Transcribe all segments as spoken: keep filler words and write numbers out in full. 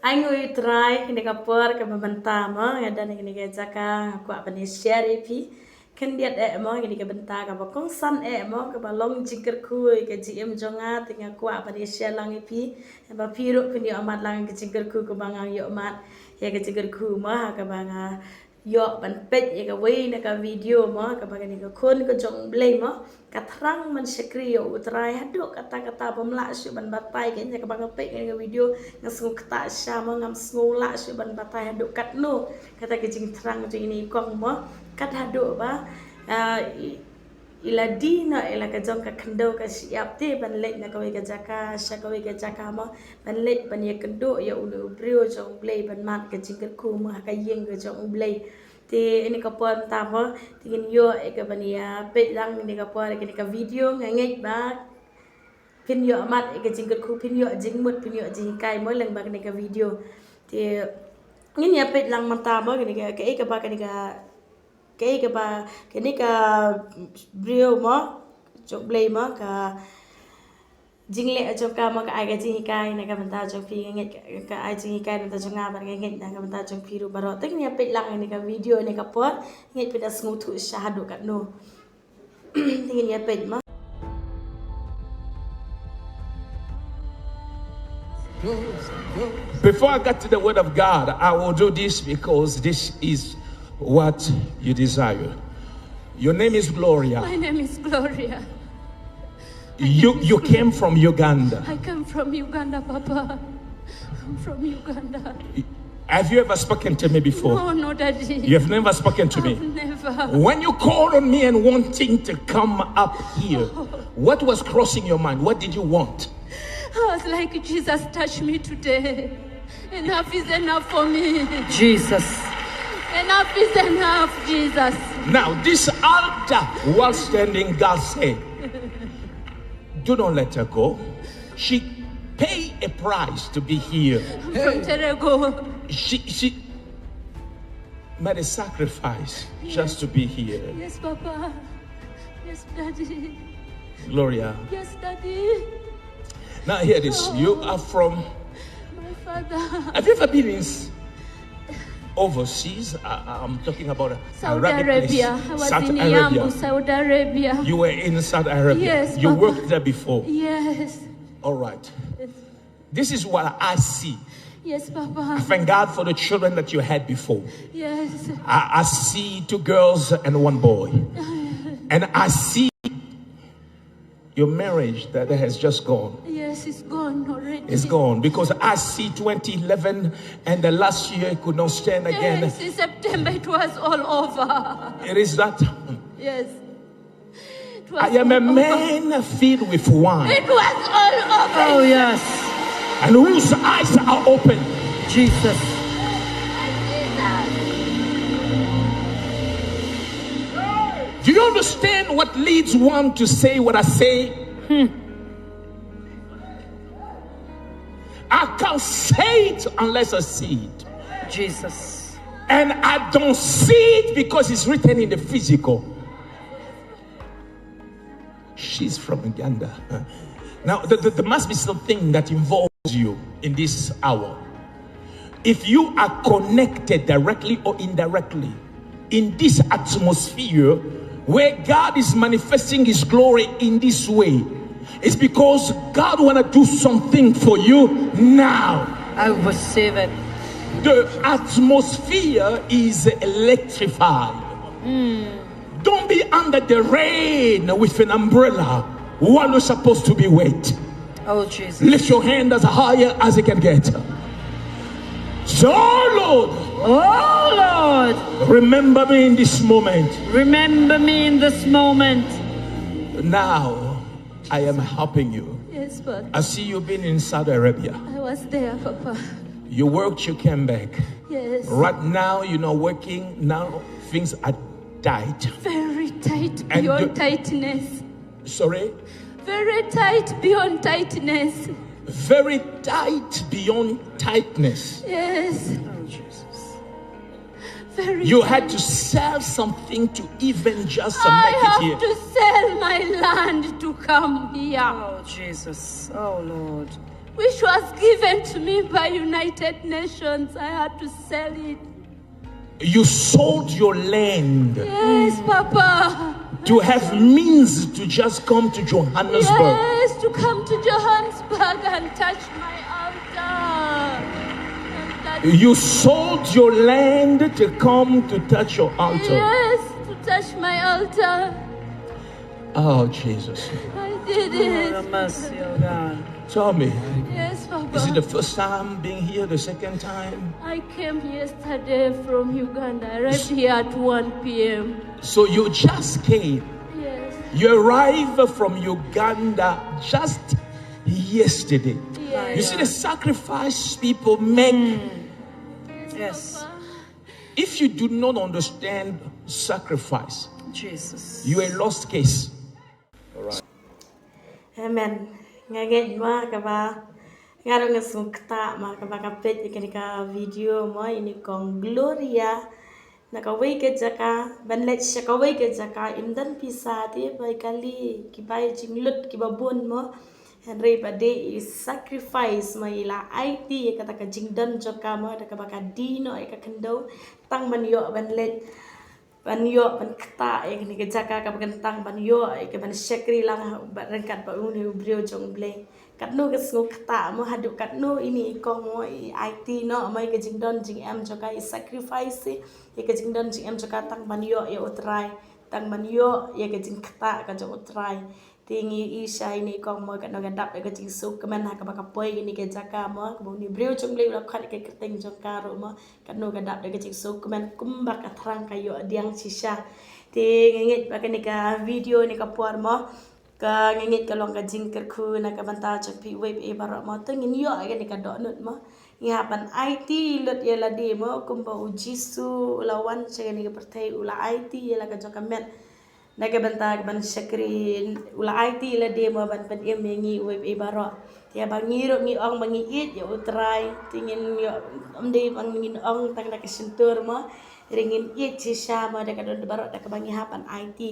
Ai nguh ïa u Trai, kane ka por kaba mynta mo, nga don ha kane ka jaka, nga kwah ban ïa share ïa phi. Khyndiat eh mo, kane ka bynta kaba kongsan eh mo, kaba long jingkyrkhu ïa ka jingim jong nga, te nga kwah ban ïa share lang ïa phi. Ba phi ruh phin ïoh mad lang ka jingkyrkhu kaba nga ïoh mad. Ïa ka jingkyrkhu mo, ha kaba nga ïoh ban peit ïa kawei na ka video mo, kaba kane ka khun ka jong U Blei mo, ka thrang ban shakri ïa U Trai haduh katta katta, bym lah shuh ban batai. Kane kaba nga peit kane ka video, nga sngew ktah sha mo, ngam sngew lah shuh ban batai haduh katno kata ka jingthrang jong ine i kong mo, kat haduh ba, ah, i, i la die noh ïa la ka jong ka khyndew ka shyiap te ban leit na kawei ka jaka sha kawei ka jaka mo, ban leit ban ïakynduh ïa une u briew jong U Blei, ban mad ka jingkyrkhu mo ha ka ïing ka jong U Blei. Te ine ka por mynta mo, te ngin ïoh ïa ka ban ïa peit lang ine ka por, ïa kane ka video. Nga ngeit ba phin ïoh mad ïa ka jingkyrkhu, phin ïoh jingmut, phin ïoh jinghikai mo lyngba kane ka video. Te ngin ïa peit lang mynta mo, kane ka, kaei kaba kane ka, kaei kaba kane ka briew mo jong U Blei mo, ka jingleh jong ka mo, ka ai ka jinghikai na ka bynta jong phi. Nga ngeit ka, ka ai jinghikai na ka bynta jong nga, bad nga ngeit na ka bynta jong phi ruh baroh. Te ngin ïa peit lang ine ka video, ine ka por, ngeit phin da sngewthuh sha haduh katno. Te ngin ïa peit mo. Before I get to the word of God, I will do this because this is what you desire. Your name is Gloria. My name is Gloria. My You name is you Gloria. Came from Uganda. I come from Uganda, Papa. I'm from Uganda. Have you ever spoken to me before? No, no, Daddy. You have never spoken to me. I've never. When you called on me and wanting to come up here, what was crossing your mind? What did you want? I was like, "Jesus, touch me today. Enough is enough for me." Jesus. Enough is enough, Jesus. Now, this altar was standing, God said, "Do not let her go. She pay a price to be here." I'm from Terego. She, she made a sacrifice just to be here. Yes, Papa. Yes, Daddy. Gloria. Yes, Daddy. Now hear this. You are from. My father. Have you ever been in s- overseas? I, I'm talking about a Saudi Arabic place. Arabia. I was Saudi in Arabia. Yambu, Saudi Arabia. You were in Saudi Arabia. Yes, Papa. You worked there before. Yes. All right. This is what I see. Yes, Papa. I thank God for the children that you had before. Yes. I, I see two girls and one boy. And I see your marriage that has just gone. Yes, it's gone already. It's gone because I see twenty eleven and the last year could not stand again. Yes, in September it was all over. It is that. Yes. It was all over. I am a man filled with wine. It was all over. Oh, yes. And whose eyes are open. Jesus. Do you understand what leads one to say what I say? I can't say it unless I see it. Jesus. And I don't see it because it's written in the physical. She's from Uganda. Now, th- th- there must be something that involves you in this hour. If you are connected directly or indirectly in this atmosphere where God is manifesting His glory in this way, it's because God wanna do something for you now. I receive it. The atmosphere is electrified. Don't be under the rain with an umbrella while you're supposed to be wet. Oh, Jesus. Lift your hand as higher as you can get. So, oh, Lord. Oh, Lord. Remember me in this moment. Remember me in this moment. Now, I am helping you. Yes, Father. I see you been in Saudi Arabia. I was there, Papa. You worked, you came back. Yes. Right now, you're not working. Now, things are tight. Very tight, and beyond the tightness. Sorry? Very tight, beyond tightness. Very tight, beyond tightness. Yes. Oh, Jesus. Very tight. You had to sell something to even just make it here. I have to sell my land to come here. Oh, Jesus. Oh, Lord. which was given to me by United Nations. I had to sell it. You sold your land Yes, Papa. to have means to just come to Johannesburg. Yes, to come to Johannesburg and touch my altar. And touch You sold your land to come to touch your altar. Yes, to touch my altar. Oh, Jesus. I did it. Mercy, oh God. Tell me, Yes, Papa. is it the first time being here, the second time? I came yesterday from Uganda. I arrived here at one p.m. So you just came. Yes. You arrived from Uganda just yesterday. Yes. You see the sacrifice people make. Yes. If you do not understand sacrifice, Jesus. you're a lost case. Amen. Nga ngeit mo kaba nga ruh nga sngewkta mo kaba ka peit ïa kane ka video mo ïa i kong Gloria na kawei ka jaka ban leit sha kawei ka jaka im don pisa te bai kali ki bai jinglut kiba bun mo. Hynrei ba dei i sacrifice mo i la aiti ïa kata ka jingdon jong ka mo da kaba ka die noh ïa ka khyndew tang ban ïoh ban leit ban ïoh ban kta ïa kane ka jaka kaba kyntang ban ïoh ïa ka ban shakri lang bad ryngkat bad une u briew jong U Blei. Katno ka sngewkta mo haduh katno ine i kong mo i aiti noh mo ïa ka jingdon jingem jong ka i sacrifice ïa ka jingdon jingem jong ka tang ban ïoh ïa U Trai tang ban ïoh ïa ka jingkta ka jong U Trai. Te ngi i sha ine i kong mo katno ka dap da ka jingsuk kmen ha kaba ka poi ine ka jaka mo kaba une u briew jong U Blei u la khot ïa ka kyrteng jong ka ruh mo katno ka dap da ka jingsuk kmen kumba ka thrang ka ïoh diang shisha. Te nga ngeit ba kane ka video ne ka por mo ka nga ngeit ka long ka jingkyrkhu na ka bynta jong phi wei phi baroh mo te ngin ïoh ïa kane ka dohnud mo. Ngi hap ban aiti lut ïa lade mo kumba u Jisu u la wan sha kane ka pyrthei u la aiti ïa la ka jong ka met. Na ka bynta ka ban shakri u la aiti lade mo ban pynim ïa ngi uwei uwei baroh. Te ba ngi ruh ngi ong ba ngi ïeit ïa U Trai te ngin ïoh ym dei ba ngin ong tang da ka shyntur mo. Hynrei ngin ïeit shisha mo da ka don baroh da kaba ngi hap ban aiti.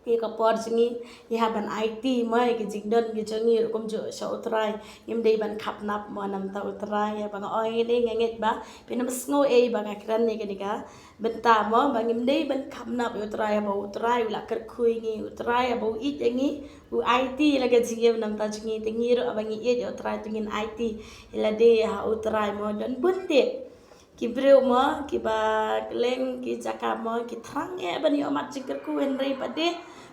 Ïa ka por jong ngi ngi hap ban aiti mo ïa ka jingdon ka jong ngi ruh kumjuh sha U Trai. Ngim dei ban khapnap mo namta U Trai ïa ba nga ong ïa ne nga ngeit ba phin ym sngew ei ba nga kren ïa kane ka bynta mo ba ngim dei ban khapnap ïa U Trai haba U Trai u la kyrkhu ïa ngi U Trai haba u ïeit ïa ngi u aiti la ka jingim namta jong ngi te ngi ruh haba ngi ïeit ïa U Trai te ngin aiti ïa lade ha U Trai mo don bun te ki briew mo kiba kylleng ki jaka mo ki thrang eh ban ïoh mat jingkyrkhu hynrei pat de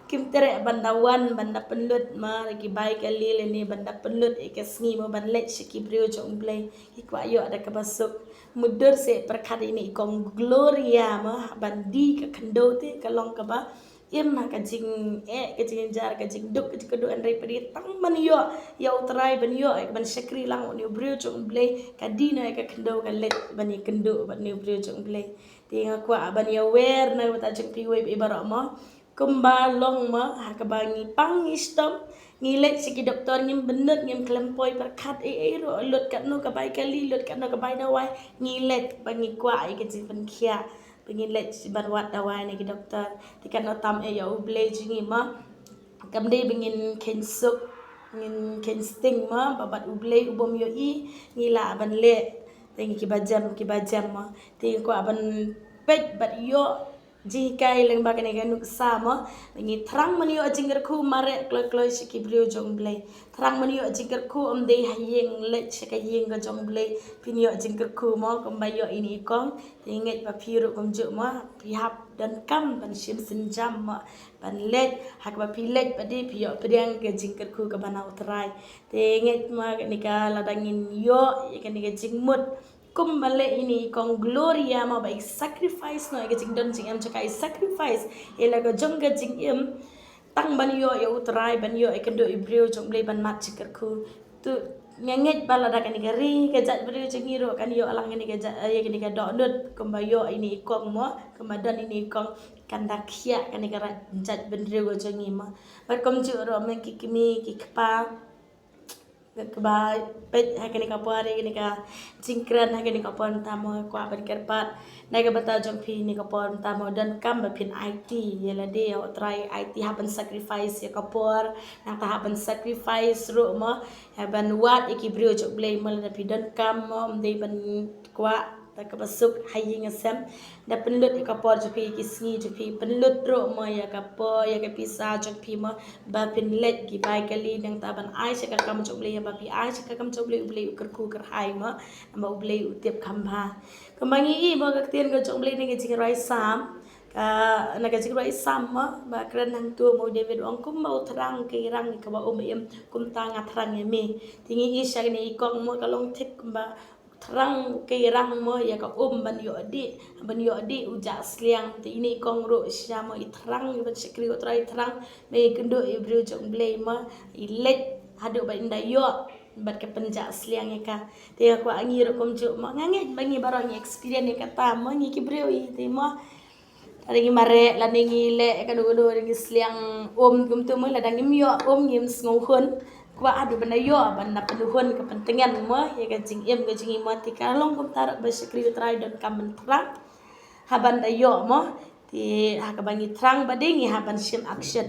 kim treh ban da wan ban da pynlut mo ki bai ka lil ne ban da pynlut ïa ka sngi mo ban leit sha ki briew jong U Blei ki kwah ïoh da kaba suk. Mutdur seh pyrkhat ine i kong Gloria mo ban die ka khyndew te ka long kaba im ha ka jingeh ka jingjar ka jingduk ka jingkynduh hynrei pat de tang ban ïoh ïa U Trai ban ïoh ban shakri lang une u briew jong U Blei ka die noh ïa ka khyndew ka leit ban ïakynduh bad une u briew jong U Blei. Te nga kwah ban ïawer na ka bynta jong phi wei phi baroh mo. Kumba long mo ha kaba ngi pang ngi shitom ngi leit sha ki doktor ngim bynnud ngim khlem poi pyrkhat ei ei ruh lut katno ka bai kali lut katno ka bai dawai ngi leit ba ngi kwah ïa ka jingpynkhiah ba ngi leit ban wad dawai na ki doktor. Te katno tam eh ïa U Blei jong ngi mo kam dei ba ngin kheiñ suk ngin kheiñ sting mo ba bad U Blei u bym ïohi ngi lah ban leh. Te ngi kiba jem kiba jem mo te ngi kwah ban peit bad ïoh jinghikai lyngba kane ka nuksa mo. Ngi thrang ban ïoh jingkyrkhu mareh kloi kloi sha ki briew jong U Blei. Thrang ban ïoh jingkyrkhu ym dei ha ïing leit sha ka ïing ka jong U Blei phin ïoh jingkyrkhu mo kumba ïoh ine i kong. Te ngeit ba phi ruh kumjuh mo phi hap donkam ban shim sienjam mo ban leit ha kaba phi leit pat de phi ïoh pdiang ka jingkyrkhu kaba na U Trai. Te ngeit mo kane ka lada ngin ïoh ïa kane ka jingmut kumba leh ine i kong Gloria mo ba i sacrifice noh ïa ka jingdon jingem jong ka i sacrifice ïa la ka jong ka jingim tang ban ïoh ïa U Trai ban ïoh ïa kynduh i briew jong U Blei ban mad jingkyrkhu. Tu nga ngeit ba lada kane ka ri ka jait briew jong ngi ruh kan ïoh lang kane ka jait ïa kane ka dohnud kumba ïoh ine i kong mo kumba don ine i kong kan da khiah kane ka jait briew jong ngi mo. Bad kumjuh ruh mo ki kmie ki kpa kaba peit ha kane ka por, ha kane ka jingkren, ha kane ka por mynta mo, kwah ban kyrpad na ka bynta jong phi kane ka por mynta mo, donkam ba phin aiti ïa lade ïa U Trai, aiti hap ban sacrifice ïa ka por, nangta hap ban sacrifice ruh mo, hap ban wad ïa ki briew jong U Blei mo, lada phi donkam mo, ym dei ban kwah da kaba suk ha ïing ha sem. Da pynlut ïa ka por jong phi, ki sngi jong phi, pynlut ruh mo ïa ka por, ïa ka pisa jong phi mo, ba phin leit ki bai kali, nangta ban ai sha ka kam jong U Blei, ba phi ai sha ka kam jong U Blei, U Blei u kyrkhu kyrhai mo, namar U Blei u tip kham bha. Kumba ngi i mo ka ktien ka jong U Blei na ka jingrwai Salm, ka, na ka jingrwai Salm mo, ba kren hangto mo, David u ong kumba u thrang ka ïa rang ïa kaba um im, kumta nga thrang ïa me. Te ngi i sha kane i kong mo, ka long thik kumba thrang ka ïa rang mo ïa ka um ban ïoh dih, ban ïoh dih u jah sliang. Te ine i kong ruh shisha mo i thrang ïa ban shakri U Trai, i thrang ba i kynduh ïa u briew jong U Blei mo, i leit haduh ba in da ïoh bad ka pynjah sliang ïa ka. Te nga kwah ngi ruh kumjuh mo, nga ngeit ba ngi baroh ngi experience ïa kata mo, ngi ki briew i te mo. Lada ngi mareh, lada ngi leh kano kano, lada ngi sliang um kumta mo, lada ngim ïoh um ngim sngew hun. Kwah haduh ban da ïoh, ban da pynhun ka pyntngen mo ïa ka jingim ka jong ngi mo, te ka long kumta ruh ba shakri U Trai, donkam ban thrang. Hap ban da ïoh mo, te ha kaba ngi thrang ba dei ngi hap ban shim action.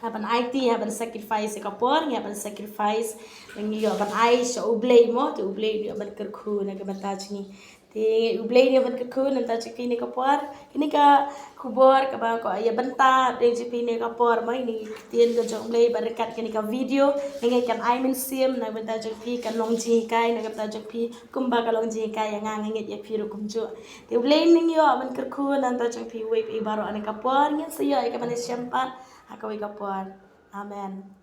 Hap ban aiti, hap ban sacrifice ïa ka por, ngi hap ban sacrifice, ngi ïoh ban ai sha U Blei mo, te U Blei u ïoh ban kyrkhu na ka bynta jong ngi. Te U Blei un ïoh ban kyrkhu na ka bynta jong phi kane ka por. Kane ka khubor kaba nga kwah ïa bynta ïa jong phi kane ka por mo, ine i ktien ka jong U Blei bad ryngkat kane ka video. Nga ngeit kan ai mynsiem na ka bynta jong phi, kan long jinghikai na ka bynta jong phi, kumba ka long jinghikai ïa nga, nga ngeit ïa phi ruh kumjuh. Te U Blei un ïoh ban kyrkhu na ka bynta jong phi uwei pa uwei baroh ha kane ka por, ngin sa ïoh ïa ka ban ïashem pat ha kawei ka por. Amen.